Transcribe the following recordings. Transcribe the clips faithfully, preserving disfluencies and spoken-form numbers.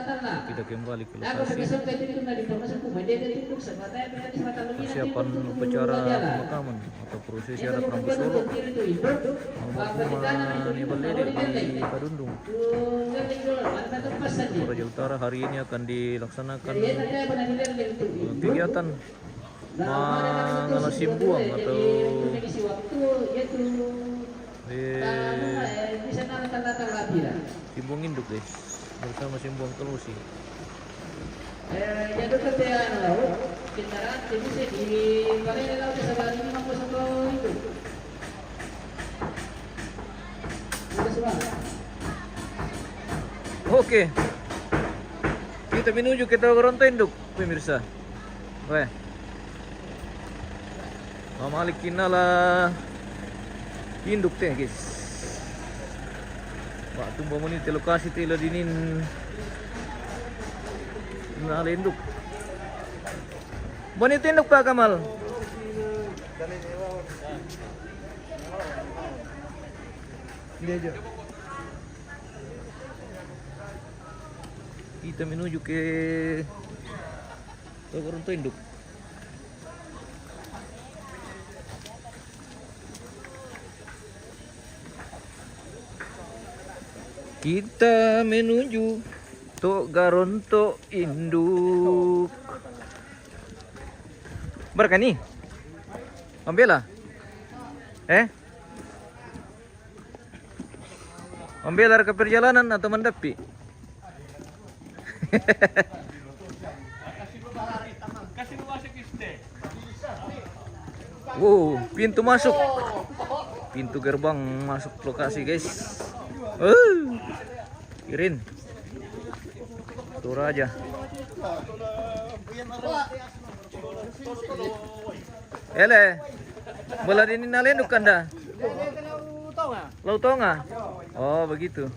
Kita kembali ke lokasi persiapan upacara pemakaman atau prosesi adat Rambu Solo. Almarhumah Nia Balede di Padundung, Toraja Utara, hari ini akan dilaksanakan, eh, kegiatan mangala simbuang atau, eh, simbuang induk, guys, bersama simbuang kelusi. Oke. Kita menuju ke Toga Ronto Induk, pemirsa. Weh. Mamalik kinnala induk te, guys. Ba, tumba mani te lokasi te ladinin nala induk. Bani te induk, Pak Kamal. Kita menuju ke Toga Ronto Induk. Kita menuju Toga Ronto Induk. Berkani? Mambela? Eh? Mambela raka perjalanan atau mandappi? Wow, pintu masuk. Pintu gerbang masuk lokasi, guys. Uh, kirin. Toraja. Ele, bola ini nala induk kanda? Laut Tonga? Oh, begitu.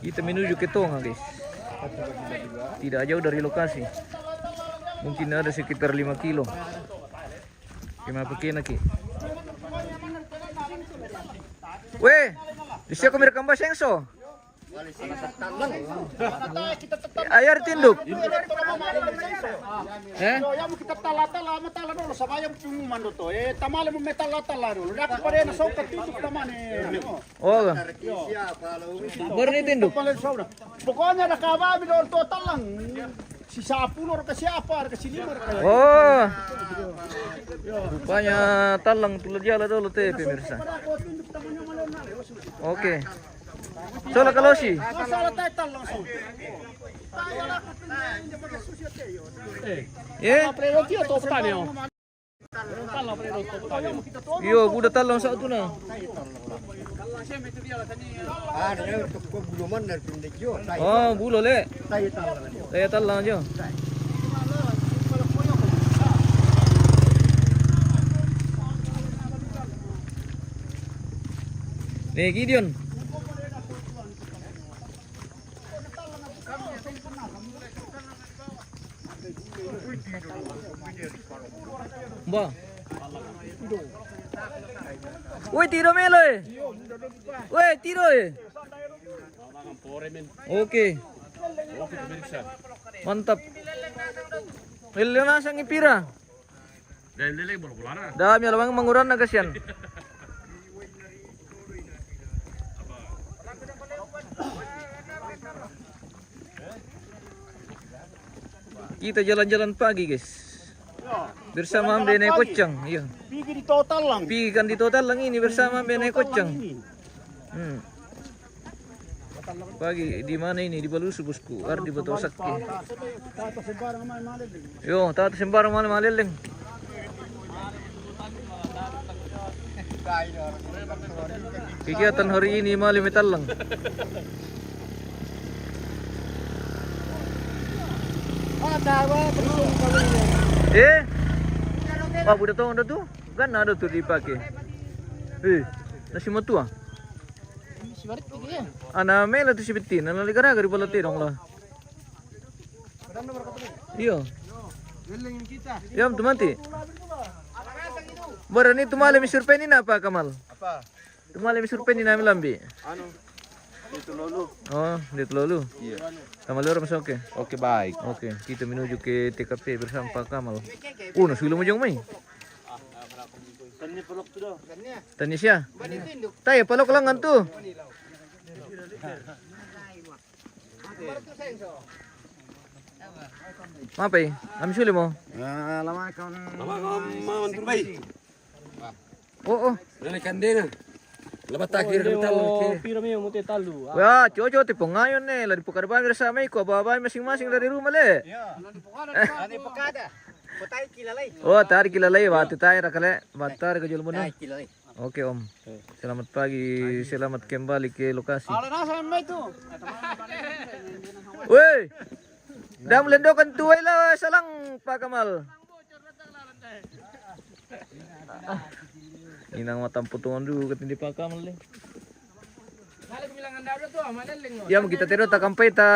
Kita menuju ke Tonga, guys. Tidak jauh dari lokasi. Mungkin ada sekitar lima kilo. Kema pakai naki. Weh, di siya ko merekam ba sengso? Ayar tinduk. Eh? Yo, yang kita tala-tala, sama tala dulu, sama yang pengumuman dulu tuh. Eh, tamale mo metala-tala dulu. Dah kepada yang songkat tinduk tamane. Oh. Baru ni tinduk. Pokoknya ada kabar mi dulu tuh talang. Si sapulo ka siapa, ka si lima ka. Oh. Rupanya talang tu la jala dolo te, pemirsa. Oke. Sola kalosi. Masalah tai talang so. Ye? Iyo, guda talang sa tu na. Ah, dia tu ko bulu man dari pindik yo. Oh, bulo le. Saya talang jo. Nih, Gideon. Ba. Woi, tiro melo, eh. Woi, tiro, eh. Oke. Mantap. Lele nasang ipira. Dami alamang manguran na kasian. Kita jalan-jalan pagi, guys. Bersama Ambe Naik Kocang, iya. Pigi di Totalang. Pigi kan di Totalang ini bersama Ambe Naik Kocang. Hmm. Pagi di mana ini? Di Balusu, bosku. Ar di Batu Sakti. Yo, tata sembarang mana maleleng. Kegiatan hari ini male mi talang. Eh? Wah, buda tong ada tu? Kan ada tu dipakai. Eh, nasi matua. Ana mela tu si Betti, ana lagi raga di bola tedong lah. Iyo. Iyo, tu mati. Barani tu male mi survei ni napa, Kamal? Apa? Tumale mi survey ni nami lambi. Anu, itu lolo. Oh, dia lolo. Iya. Sama loro masuk, oke. Oke, baik. Oke, kita menuju ke T K P bersama Pak Kamal. Oh, na sulu mo jong mai. Tanya pelok tu dah. Tanya siya. Tayo, pelok lang antu. Mape, ami suli mo. Ah, lama kon. Lama kon, Maman Turbai. Oh, oh. Nani kandena. Laba takhir. Oh, talu ke. Pira mi mo te talu. Wah, coco te pongayon ne, la di pokada bami rasa mai ko, bawa bami masing-masing dari rumah le. Iya. Nani pokada. Potai kilalai. Oh, tari kilalai, batu tai rakale, batu tari ke julmuna. Tai kilalai. Oke, Om. Selamat pagi, selamat kembali ke lokasi. Ala nasa mai tu. Woi. Dam lendokan tuai la salang Pak Kamal. Inang matan potongan du katindi Pak Kamal le. Ya, mo kita tero takampai ta.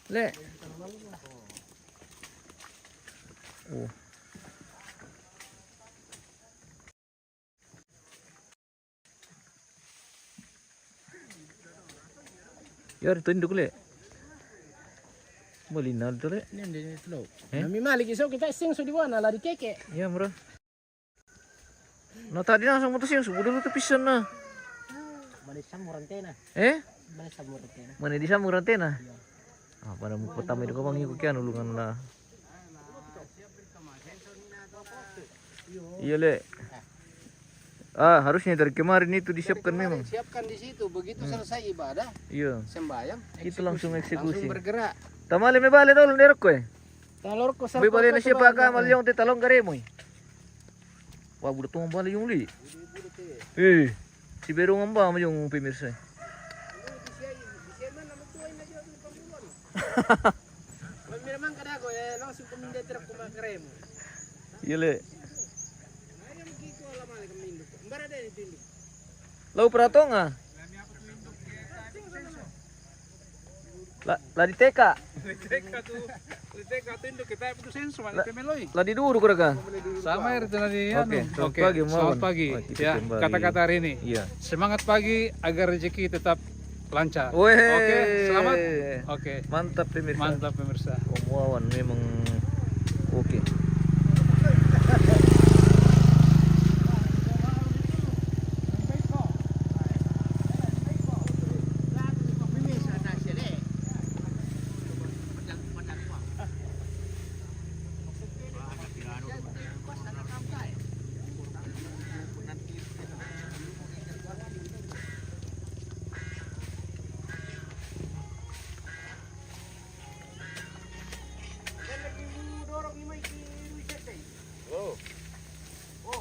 Le. Oh. Yar, tunduk le. Boleh nal tu le. Ini dia tu lo. Eh? Nami malik iso kita sing so di wana lari keke. Ya, bro. No, tadi langsung putus yang subuh dulu tu pisan na. Mana disambung rantena. Eh? Mana disambung rantena. Mana disambung rantena? Iya. Ah, pada mau pertama itu kau bang ikut kian ulungan lah. Iya, le. Ah, harusnya dari kemarin itu disiapkan memang. Siapkan di situ, begitu selesai ibadah, iya, sembahyang, itu langsung eksekusi. Langsung bergerak. Tamale me bale dolo nerok ko eh. Talor ko. Be bale na siapa ka mal yung te talong gare mo eh. Wah, buda tong bale yung li. Eh, si berong amba mo yung pemirsa. Memang kada ko eh, langsung ko minde truk ko makaremo. Iya, le. Lau pratonga. La, la di teka. Di teka tu, di teka tu induk kita itu senso, mana pemeloi. La di duru kuraga. Sama ya, itu tadi. Oke, anu. Selamat pagi, Mawan. Selamat pagi. Wah, kita kembali. Ya, kata-kata hari ini. Iya. Semangat pagi agar rezeki tetap lancar. Weh. Oke, selamat. Oke. Mantap, pemirsa. Mantap, pemirsa. Om Wawan memang oke.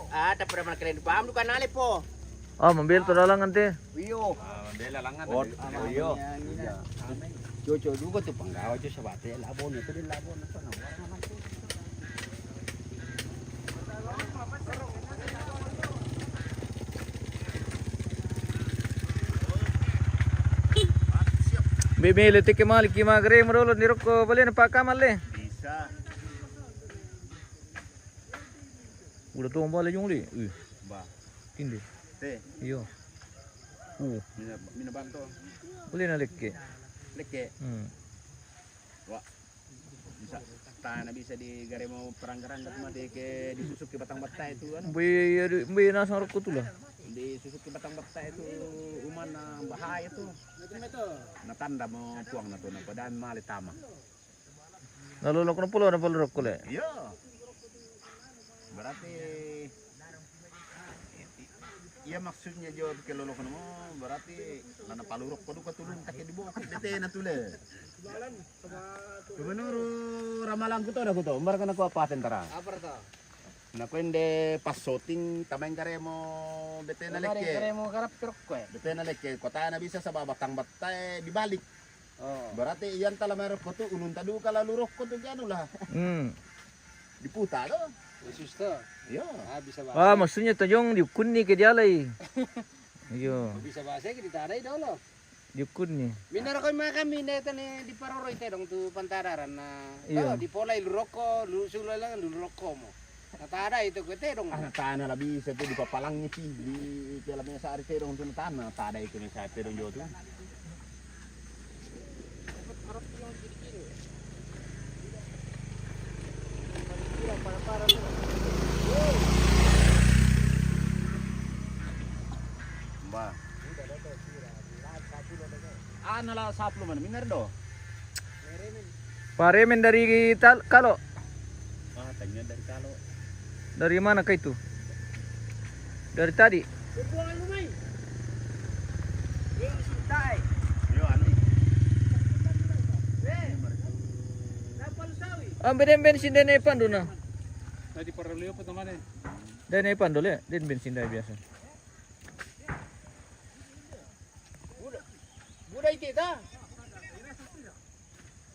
Ah, tapi mana kalian paham duka nale po. Ah, mambil tu lalangan te. Iyo. Ah, mambil lalangan. Oh, iyo. Cucu juga tu penggawa tu sebate labon itu di labon itu. Bebe le teke mali ki magre mrolo ni roko bale na paka male. Bisa. Udah tuh bale yung li. Ih. Ba. Tindi. Te. Iyo. Uh. Mina, mina banto. Bale na lekke. Lekke. Hmm. Wa. Bisa. Tana bisa di garemo peranggaran dat mate ke disusuk ke batang batta itu kan. Mbe, iya, di, mbe na sarok ko tula. Disusuk ke batang batta itu umana bahaya tu. Na tanda mo puang na tu na padaan male tama. Na lolok na pulo na palurok ko le. Iya. Berarti iya, maksudnya jo ke lolok na mo, berarti mana palurok ko duka tulun take di bawah bete na tule. Gubernur ramalang kuto da kuto, mbar kana ko apa tentara. Apa to? Na ko ende pas shooting tamain garemo bete na lekke. Garemo garap truk ko eh. Bete na lekke, kota na bisa sabab batang batta eh dibalik. Oh. Berarti iyan tala mai rokko tu ulun tadu kala lu rokko tu kianu lah. Hmm. Diputa to. Khusus to. Iya. Ah, bisa bahasa. Wah, maksudnya tojong diukun ni ke dialai. Iyo. Bisa bahasa ke ditadai dolo. Diukun ni. Mina rokko makan mina tani di paroroi tedong tu pantararan na. Iyo. Di polai lu rokko, lu sulai lang lu rokko mo. Natada itu ke tedong. Ah, tana la bisa tu dipapalangi ti, di kela mesa ari tedong tu tana, tada itu ni sa tedong jo tu. Ba. Ana la sapuluh mana minar do. Paremen dari tal-, Kalo. Ah, tanya dari Kalo. Dari mana kah itu? Dari tadi. Yo, anu. Ambe den bensin den Epan do na. Tadi paraleo apa teman? Den Epan do le, den bensin dari biasa. Buda, buda ite ta?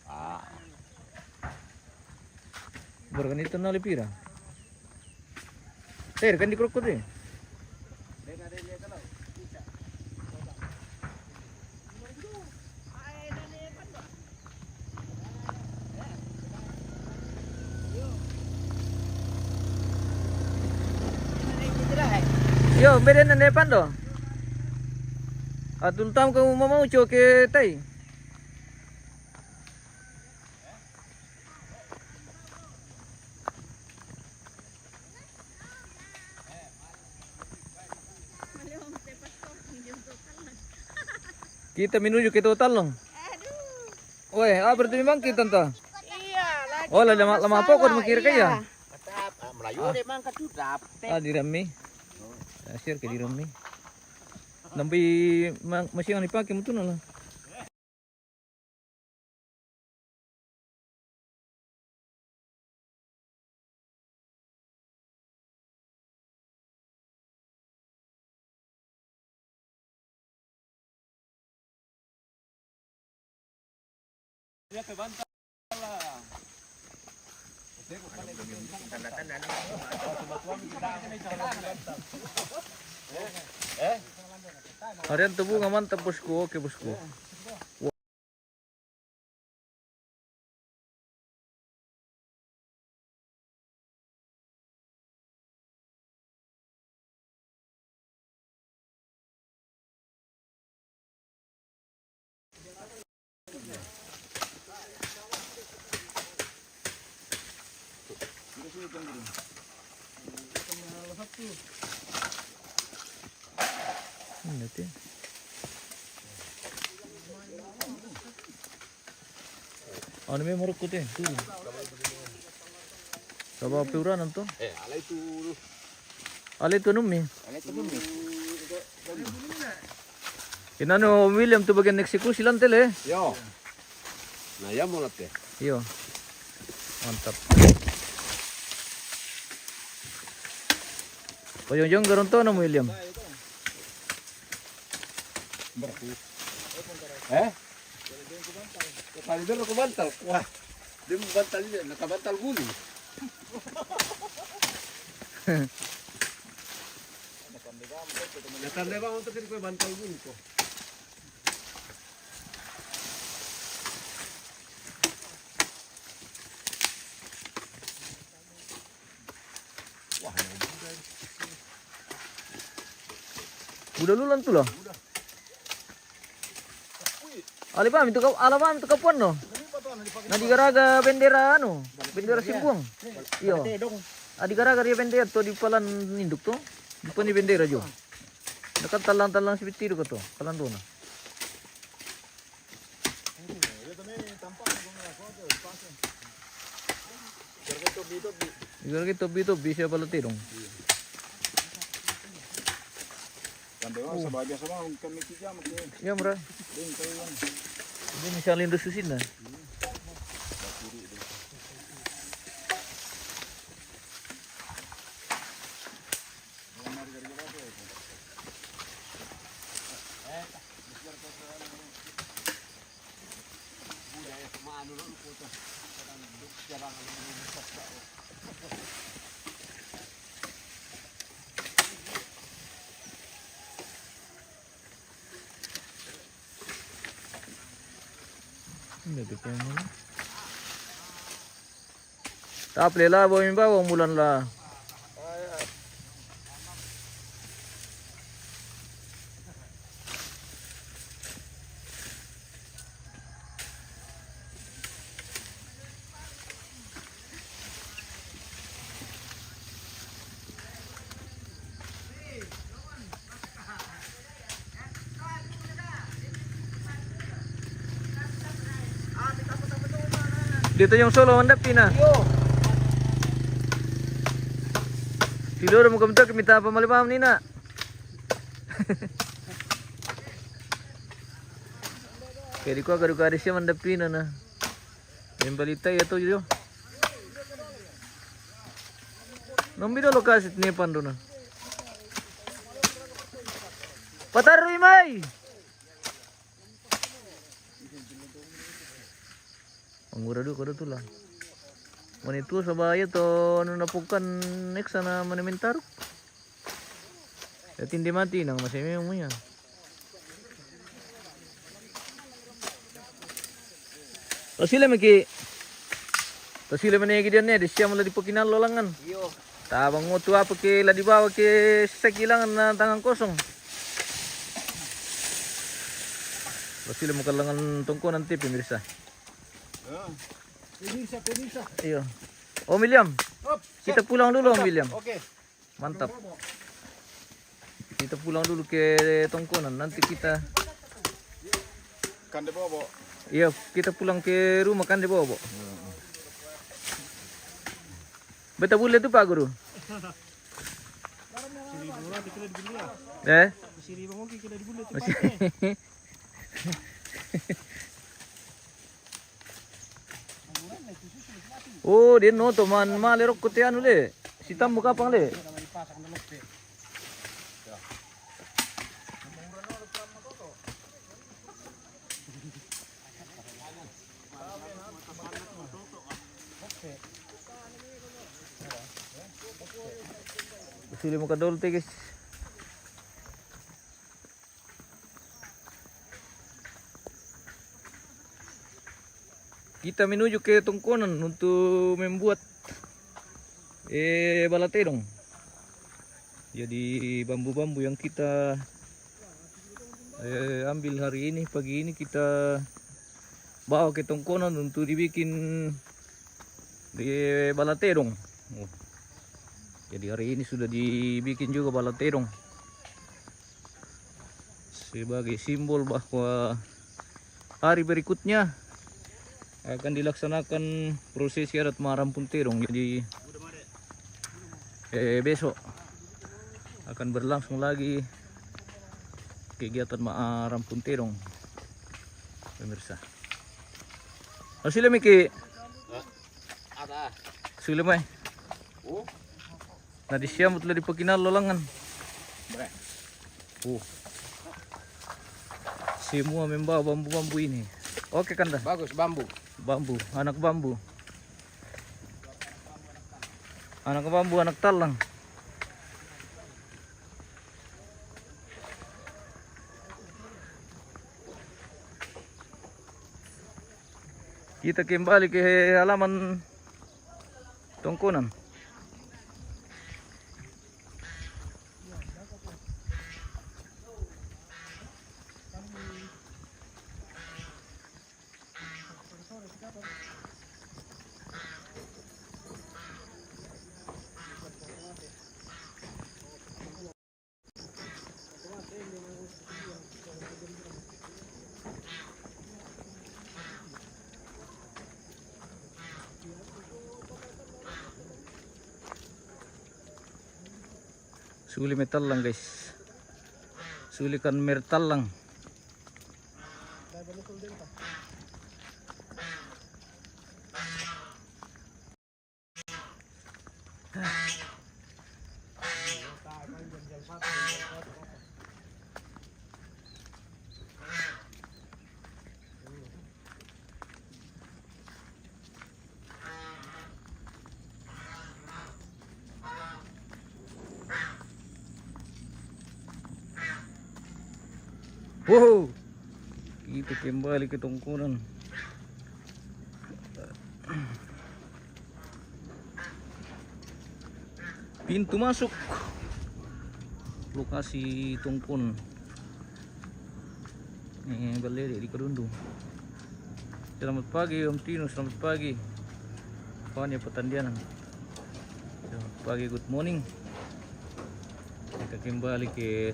Ah. Berkan itu nali pira? Ter kan di krukut ni. Yo, bede na depan do. Atul tam ke mama ucho ke tai. Kita menuju ke total long. Weh, ah, berarti memang kita entah. Iya, lagi. Oh, lama, lama pokok mikir kaya. Melayu deh mang ketutup. Ah, di rami. Asir ke di rami. Nampi ma-, masih yang dipakai mutu lah. Harian tubuh ngaman tebusku, oke bosku. Ini ti. Anu me morok kute tu. Sabab piuran anto. Eh, alai tu. Alai tu numi. Alai tu numi. Inano William tu bagian eksekusi lantele. Yo. Nah, ya mau late. Yo. Mantap. Payung jong garonto namo William. Eh? Tadi dia aku bantal. Wah, dia mau bantal ini, nakabantal guli. Natanda ba untuk ini kue bantal guli ko. Wah, ini buda. Buda lulan tu lah. Buda. Ale paham itu kau, ala paham itu kapuan no. Na digaraga bendera anu, bendera Simbuang. Iyo. Ah, digaraga dia bendera tu di palan induk tu. Di pani bendera jo. Dekat talang-talang seperti itu tu, palan tu na. Igar gitu bi to bi siapa letih dong. Kan dewa sebagai sama kami tiga maksudnya. Ya mura. Dia kayak kan. Dia misalin do susin na. Ini tu pun. Tapele la bo mi ba bo mulan la. Dito yung solo, ang dapi na. Yo. Siguro mo kumto, kumita pa malibam ni na. Kaya di ko agad-agad siya, ang dapi na na. Yung balita, ito yun. Nung bidolo kasi ni Pando na. Pataroy, May! Mangura do, kada tula. Manitu sa baya to, ano na pukan, next na manimentaro. At hindi mati nang masaya mo yan. Tasila miki. Tasila manegi diyan ne, di siya mula di pakinalo langan. Iyo. Tabang mo tuwa pa ke, ladi bawa ke, sa kilangan na tangan kosong. Tasila mo kalangan tungko nanti, pemirsa. Ah. Pemirsa, pemirsa. Iyo. Om William, kita pulang dulu, Om William. Oke. Mantap. Kita pulang dulu ke tongkonan. Nanti kita kande bobo. Iya, kita pulang ke rumah kande bobo. Beta bule tu, Pak Guru. Eh? Masih. Oh, dia no to man, male rokko te anu le. Si tammu kapang le. Suli mo kadol te, guys. Kita menuju ke tongkonan untuk membuat, eh, bala tedong. Jadi bambu-bambu yang kita, eh, ambil hari ini, pagi ini kita bawa ke tongkonan untuk dibikin di bala tedong. Oh. Jadi hari ini sudah dibikin juga bala tedong. Sebagai simbol bahwa hari berikutnya akan dilaksanakan prosesi adat Ma'arampun Tedong. Jadi, eh, besok akan berlangsung lagi kegiatan Ma'arampun Tedong, pemirsa. Masih lagi, Ki? Ada. Sule mai. Oh. Na di siamut la di pakinal lolangan. Bre. Oh. Semua membawa bambu-bambu ini. Oke, kanda. Bagus, bambu. Bambu, anak bambu. Anak bambu, anak talang. Kita kembali ke halaman tongkonan. Suli metallang, guys. Suli kan mertallang. Wow, kita kembali ke tongkonan. Pintu masuk lokasi tongkon. Eh, balede di Kadundung. Selamat pagi, Om Tino. Selamat pagi. Fania Patandianan. Selamat pagi, good morning. Kita kembali ke,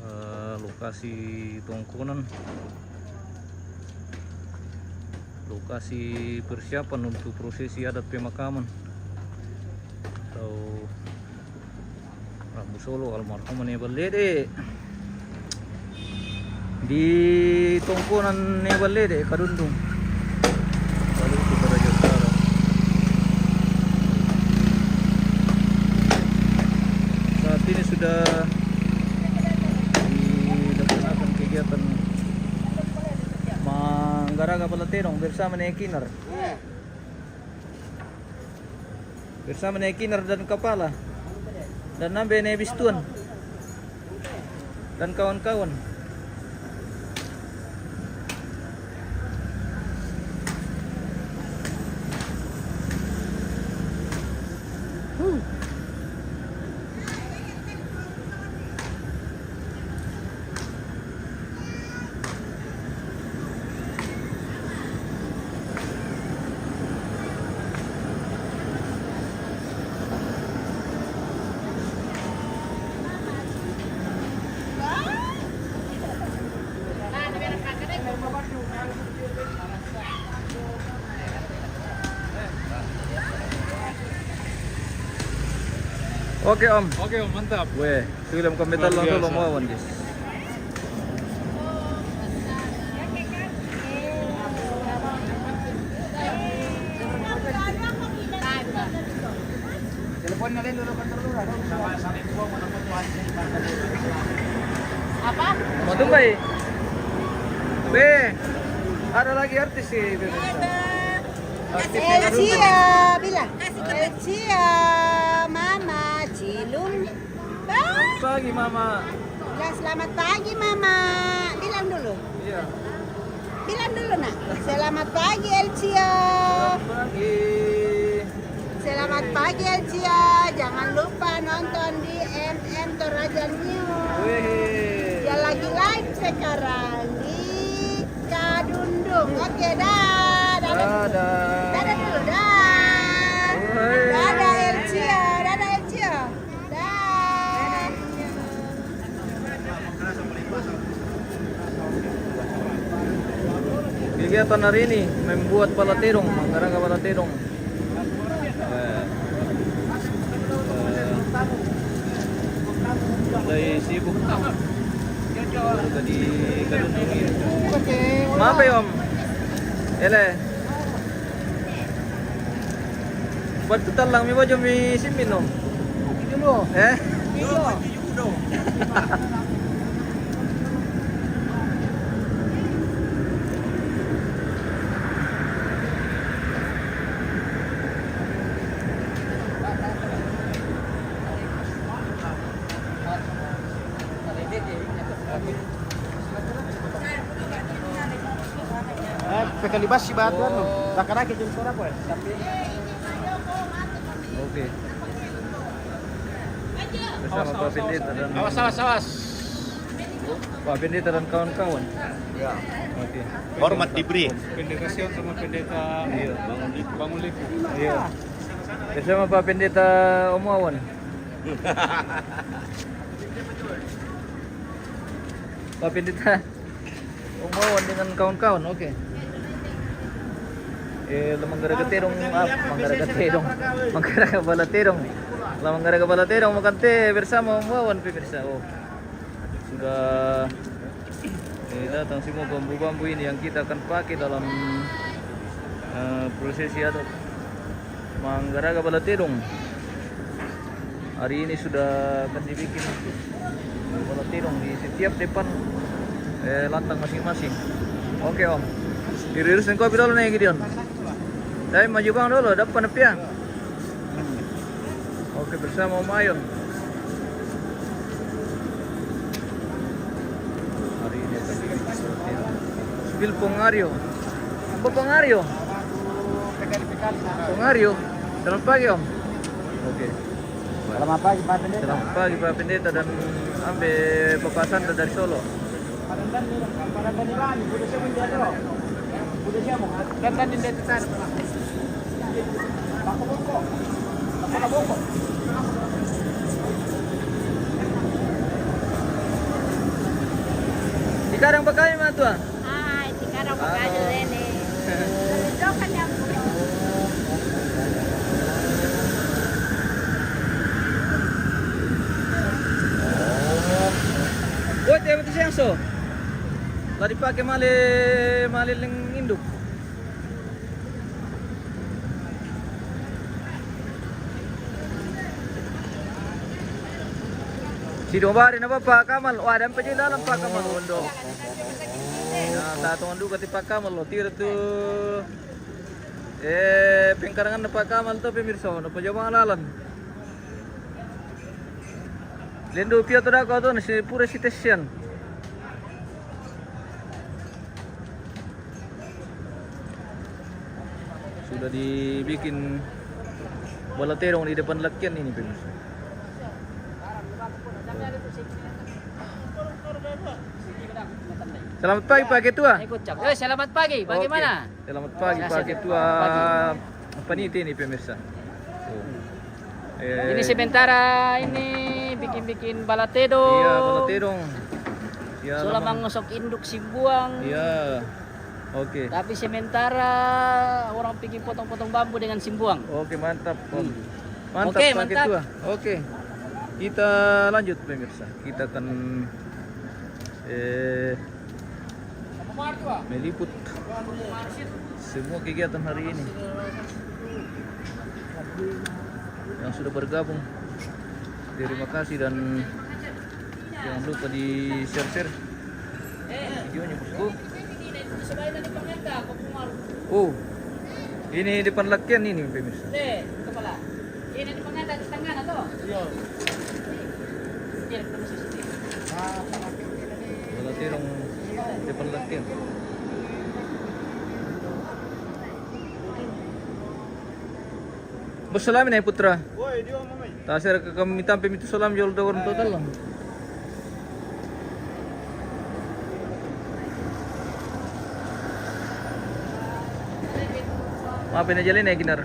eh, lokasi tongkonan. Lokasi persiapan untuk prosesi adat pemakaman atau Rambu Solo almarhum Nebal Dede. Di tongkonan Nebal Dede, Kadundung. Lalu kita Raja Utara. Saat ini sudah dilaksanakan kegiatan Manggaraga Balaterong bersama Nekinar. Bersama Nekinar dan Kapala. Dan Nambe Nebistuan. Dan kawan-kawan. Oke, Om. Oke, Om, mantap. Weh, film komputer. Luar biasa. Langsung lo mau, guys. Telepon na rin dulu kantor lurah, dong. Apa? Mau tumbay. Be, ada lagi artis sih, Be. Artis Elcia, bilang. Elcia, Mama, Cilung. Pagi, Mama. Bilang, "Selamat pagi, Mama." Bilang dulu. Iya. Bilang dulu, Nak. "Selamat pagi, Elcia." Selamat pagi. Selamat pagi, Elcia. Jangan lupa nonton di M M Toraja News. Wih. Dia lagi live sekarang di Kadundung. Oke, dah. Dadah dulu. Dadah. Dadah dulu, dah. Wih. Dadah, Elcia. Dadah, Elcia. Dah. Kegiatan hari ini membuat balaterong, manggaraga balaterong. Eh, eh, mulai sibuk. Warga di Kadundung ini. Maaf ya, Om. Ele. Buat talang mi baju mi simin, no? Video mo. Eh? Video. Eh, pekalibas si batu anu. Lakar-lakar jadi suara apa ya? Oke. Bersama Pak Pendeta dan, awas, awas, awas. Pak Pendeta dan kawan-kawan. Ya. Oke. Hormat diberi. Pendeta Sion sama Pendeta, iya, Bangun Liku. Iya. Bersama Pak Pendeta Omawan. Pak Pendeta Omawan dengan kawan-kawan, oke. Eh, la manggaraga terong, ah, manggaraga terong. Manggaraga balaterong. La manggaraga balaterong, makan teh bersama Omawan, pemirsa. Oh. Sudah, eh, datang semua bambu-bambu ini yang kita akan pakai dalam, eh, prosesi adat manggaraga balaterong. Hari ini sudah akan dibikin balaterong di setiap depan, eh, lantang masing-masing. Oke, Om. Irus engkau dulu nih, Gideon. Tapi maju bang dulu, dapat nepian. Oke, bersama Om Ayon. Hari ini akan dibikin balaterong. Spill Pongario. Apa Pongario? Pongario. Selamat pagi, Om. Oke. Selamat pagi, Pak Pendeta. Selamat pagi, Pak Pendeta dan ambe Papa Santa dari Solo. Dandan ni, dandan ni Rani, kuda siya mo dito. Kuda siya mo. Dandan ni dito sa. Bako boko. Bako na boko. Ikaw ang pagkain, mga tuwa? Ay, ikaw ang pagkain, Rene. Tema tu siang so. Lah dipakai male, male leng induk. Si domari na ba Pak Kamal. Wah, dan pajai dalam Pak Kamal. Ondo. Ya, tatongan duka ti Pak Kamal lo. Tira tu. Eh, pengkarangan na Pak Kamal tu pemirsa. Na pajamang lalan. Lendo pia tu dako tu na si pura si tesian. Sudah dibikin bala terong di depan lakian ini, pemirsa. Selamat pagi, Pak Ketua. Ikut cap. Eh, selamat pagi. Oke. Bagaimana? Selamat pagi, Pak Ketua. Pagi. Panitia ini, pemirsa. Tuh. Eh. Ini sementara ini bikin-bikin bala tedong. Iya, bala tedong. Iya, so la mangosok induk simbuang. Iya. Oke. Tapi sementara orang bikin potong-potong bambu dengan simbuang. Oke, mantap, Om. Hmm. Mantap, oke, Pak Ketua. Oke. Kita lanjut, pemirsa. Kita akan, eh, meliput semua kegiatan hari ini. Yang sudah bergabung, terima kasih dan jangan lupa di share-share videonya, bosku. Oh, ini depan lakian ini, pemirsa. Iya. Wala terong depan lakian. Bos, salam ini, Putra. Woi, dia mau main. Tasir ke kami tampe mitu salam jol dogon total lang. Mape na jali na ginar.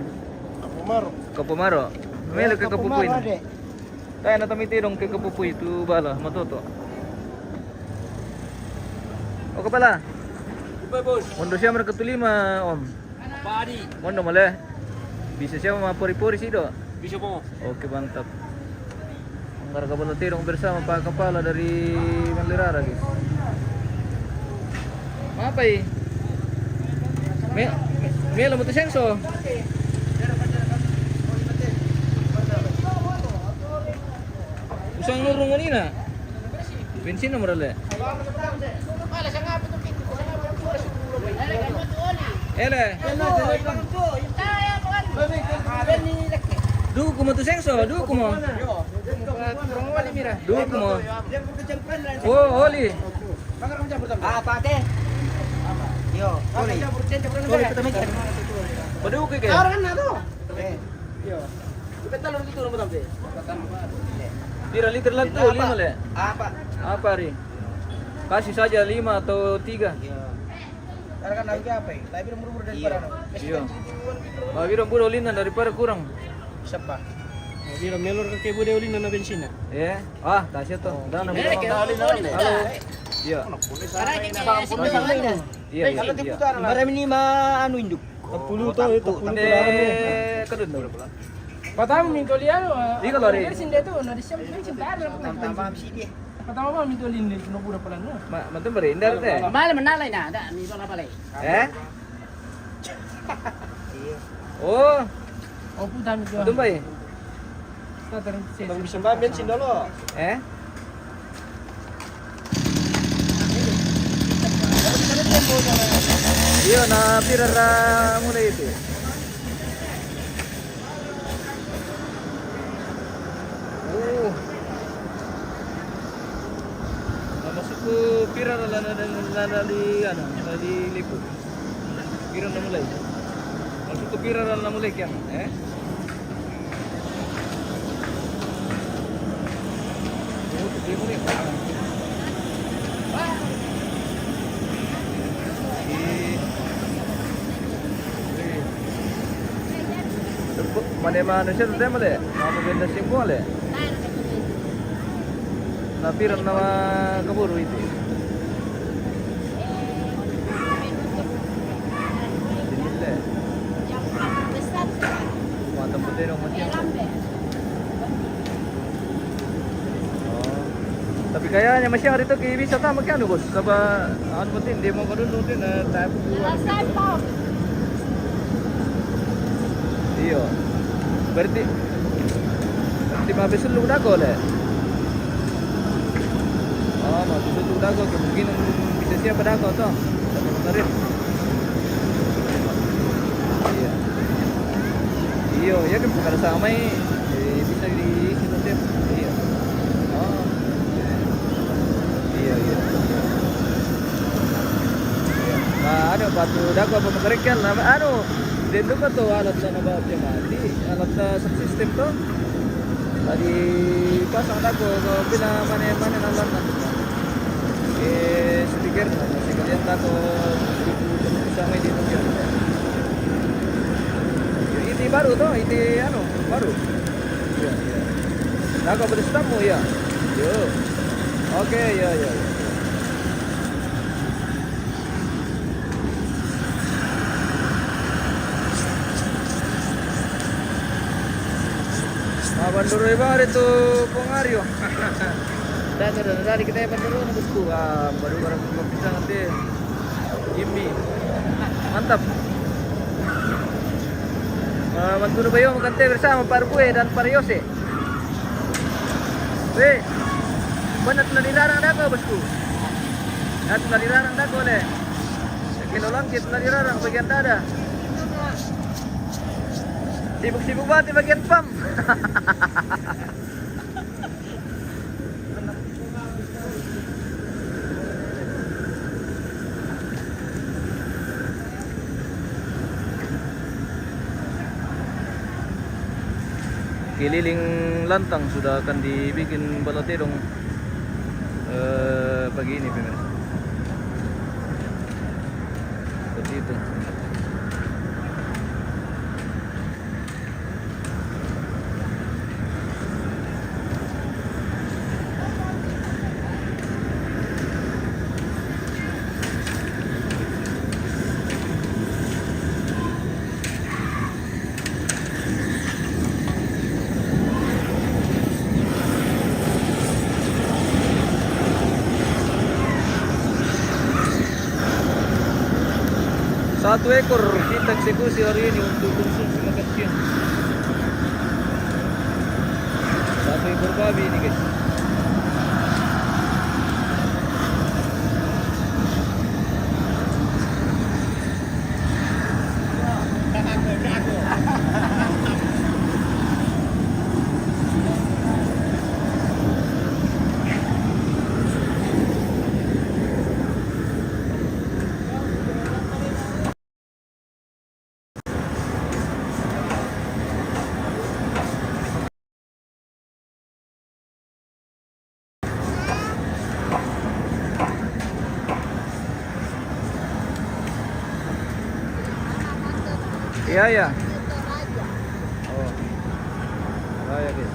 Kapumaro. Kapumaro. Melo ke Kapupui na. Ade. Tayo na tamite dong ke Kapupui tu bala matoto. O kapala. Bos. Mondo siya mereka tu lima, Om. Padi. Mondo male. Bisa siya mapori-pori sido. Bisa mo. Oke, mantap. Anggar kabalo terong bersama Pak Kepala dari Manlirara, guys. Mapai? Me, me, melo mo tu sengso. Usang nurung ngonina. Bensin nomor le. Ele. Duku mo tu sengso, duku mo. Duku mo. Oh, oli. Apa te? Yo, oli. Oli, kita mikir. Paduku ke? Orang na tu. Eh. Yo. Pira liter lang tu? Lima le. Apa? Apa, Ri? Kasih saja lima atau tiga. Iya. Karena kan lagi apa ya? Tapi buru-buru dari. Iya. Iya. Tapi buru-buru olina daripada kurang. Siapa? Bira melor ke bude olina na bensin na. Eh, ah, kasih tuh. Dah, eh, halo. Iya. Iya, iya, iya. Bara mini ma anu induk. Tepuluh to, tepuluh to. Kadun to. Patama minto lian. Ika lori. Sinde tu, na di siam, sinde tu. Patama minto lian, no pura palan no. Ma, mantu berendar te. Male menalai na, ada minto apa lai? Eh? Oh. Oh, puta minto. Mantu bai. Tang bisa ba bensin dolo. Eh? Iyo, na pira ra mulai itu? Oh. Na masuk ke pira ra lana, lana di, anu, lana di lipu. Pira na mulai? Masuk ke pira na mulai kian, eh? Oh, tu dia mulai. Di, di. Mana manusia tu dia mulai? Mau benda simpul le? Na pira na kaburu itu? Sini le. Mata putih dong, mati. Oh. Tapi Kayaknya masih hari itu ki bisa tambah ki anu, Bos. Coba anu, penting demo ko dulu, penting, eh, type dua. Last time, Bos. Iyo. Berarti, berarti mau habis dulu dah ko le. Oh, mau habis dulu dah ko. Kemungkinan bisa siapa dah ko toh? Tapi kemarin. Iyo. Iyo, ya kan bukan sama, eh, bisa di situ, Tep. Iyo. Oh. Iyo, iyo. Iyo. Nah, anu, batu dago apa mengerikan, nah, anu, dia tu kata alat sana bawa dia mati, alat, eh, sound system tu. Tadi pasang dago, ko pina mana, mana nalan na. Eh, speaker, masih kalian dago, sama di mungkin. Ini baru tu, ini anu, baru. Iya, iya. Dago berstamu ya. Yo. Oke, ya, ya, ya. Ah, banduroi bang, ada tu pengario. Dah, dah, dah, dah, kita banduroi, bosku. Ah, baru, baru, baru kita nanti. Jimmy. Mantap. Ah, bantu bayo makan teh bersama Pak Rukue dan Pak Yose. Weh, benar telah dilarang dah kau, bosku. Ya, telah dilarang dah kau, le. Kilo langkit telah dilarang bagian dada. Sibuk-sibuk banget di bagian pam. Keliling lantang sudah akan dibikin bala tedong, eh, pagi ini, pemirsa. Seperti itu. Satu ekor kita eksekusi hari ini untuk konsumsi makan siang. Satu ekor babi ini, guys. Iya, iya. Oh. Oh, iya, guys.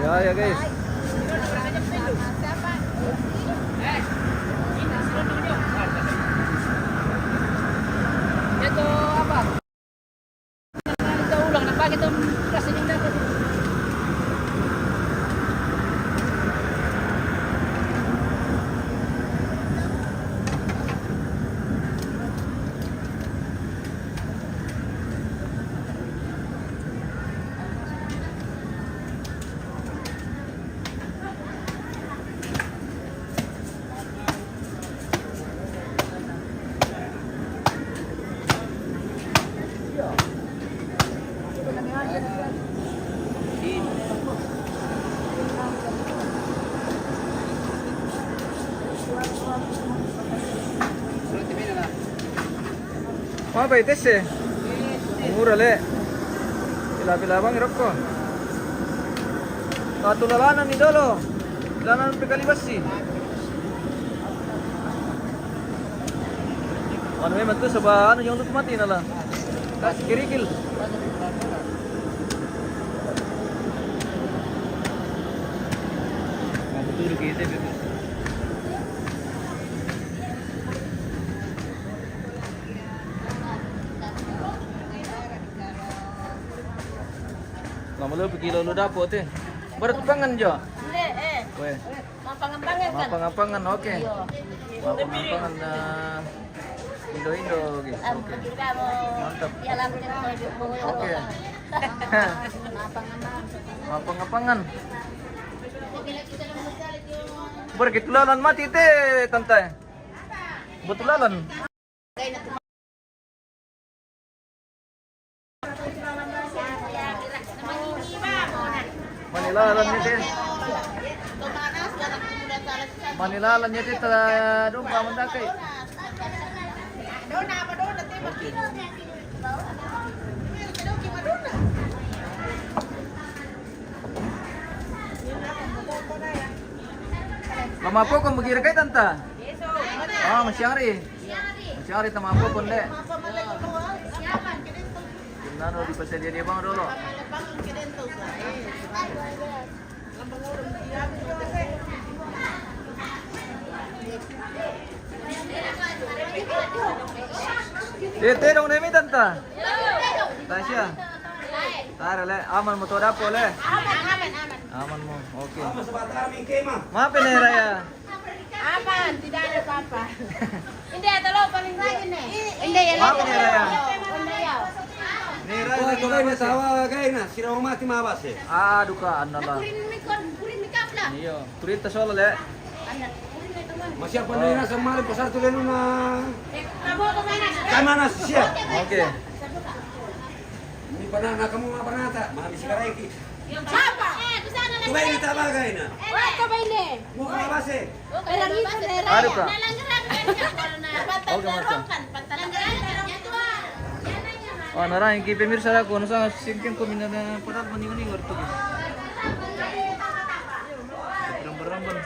Ya, ya, guys. Apa itu sih? Murah, le. Pila-pila bang rokok. Satu lalanan ni dolo. Lalanan pe kali basi. Anu memang tu sebab anu yang tu mati nala. Kas kerikil. Dulu kita. Lama lu pergi lalu dapur teh. Baru tu pangan jo. Boleh, eh. Weh. Mapangan-pangan kan? Mapangan-pangan, oke. Iya. Mapangan-pangan, eh, Indo-Indo, oke. Mantap. Oke. Mapangan-pangan. Berkitulalan mati teh, tante. Betulalan. Manilalan niya, te. Manilalan niya, te, ta dumpa man dakay. Lama po kung mag-irakay, tanta. Ah, masyari. Masyari, tama po, konde. Nano, di pa siya di bang dolo. Tete, dong, nemi, tanta. Tasya. Tara, le. Aman mo to, dapo, le. Aman, aman, aman. Aman mo. Okay. Mape ne raya. Aman, tidak ada apa-apa. Hindi, ito lo, paling lagi ne. Hindi, yan. Mape ne raya. Hindi, yan. Ni raya. Ito, ito, sawa, kaya na, sira umati mabase. Ah, duka, ano la. Kurin mi kon, kurin mi kapla. Iyo. Kurita solo, le. Masih apa nih, rasa malam pasar tuh, le, na. Kamanas siya. Okay. Ini pernah, na kamu apa nata? Mami si Kareki. Sapa? Tuba ini tabagay na. Wa, tuba ini. Mo ka mabase. Pero dito na. Ano ka? Okay, Marta. Oh, narang, ki pemirsa ko, nasa singkin ko, minana, padahal maningon-ingon to. Ramban-ramban.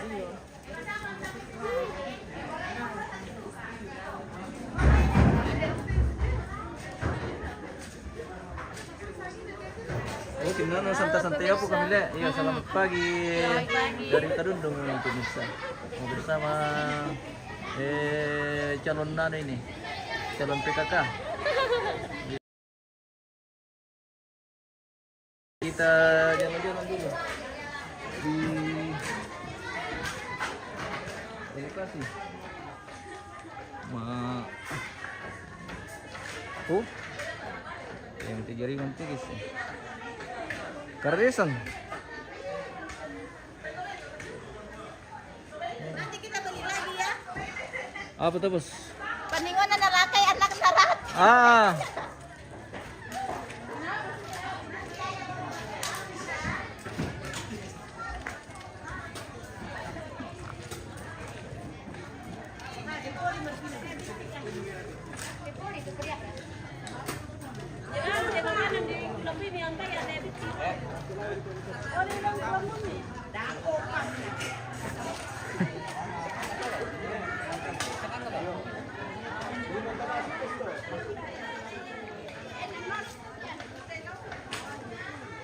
Oh, tingnan mo, santa-santa po kami, le. Iya, selamat pagi. Dari Tadundong, pemirsa. Mau bersama, eh, calon nano ini. Calon P K K. Kita jalan-jalan dulu di lokasi. Ma-, oh, yang tiga ribu tiga sih. Karesan. Nanti kita beli lagi ya. Apa tuh, Bos? Paningon na lakay, anak na lahat. Ah.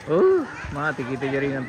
Oh, mati kita jaringan.